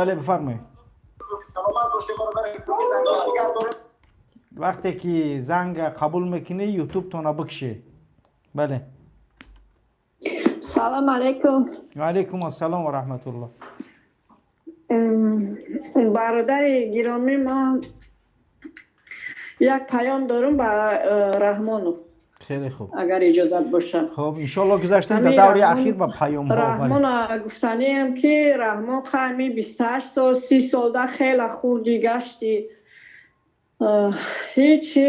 Бале, бифармоед. Саломат бошед, бародар. Занг дигар дорем. Вақте ки занг қабул мекунӣ, ютубтона бикше. Бале. Салом алейкум. Ва алейкум ассалом ва раҳматуллоҳ. Бародари гиромӣ, ман як паём дорум ба Раҳмонов. Хеле хуб. Агар иҷозат бошад. Хуб, иншоалло, гузаштем дар даври ахир ба паёмҳо. Раҳмон, гуфтаниам, ки Раҳмон, хами 28 сол, 30 солда хела хурдӣ гаштӣ, ҳечи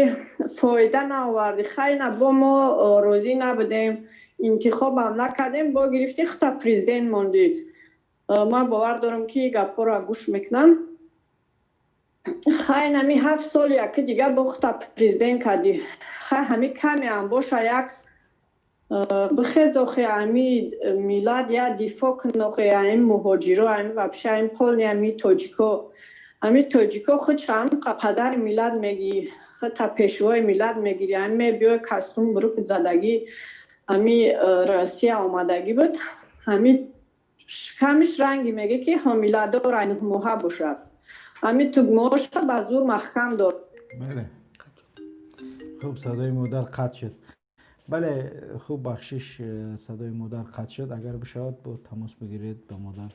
фоида наовардӣ. Хайна, бо мо розӣ набудем, интихобам накардем, бо гирифтӣ, хута президент мондӣ. Ман бовар дорам, ки гапҳоро гӯш мекунам. Хай, нами 7 сол яки дига бо хута президент кардӣ. Хай, ҳами камеам боша, як бихез, охе, ами миллат я дифоъ кун, охе, ами муҳоҷиро, ами вообще, ами полный, ами тоҷико. Ами тоҷико худ ҳамқа падари миллат мегӣ, хута пешвои миллат мегирӣ, ами мебиёй, костюм брук задагӣ, ами Россия омадагӣ буд, ҳами шикамиш ранги мегӣ, ки ҳомиладор 9 моҳа бошад, ҳами тугмаоша ба зур маҳкам дор. Бале, хуб, садои модар қатъ шуд. Бале, хуб, бахшиш, садои модар қатъ шуд. Агар бишавад, бо тамос бигиред ба модар.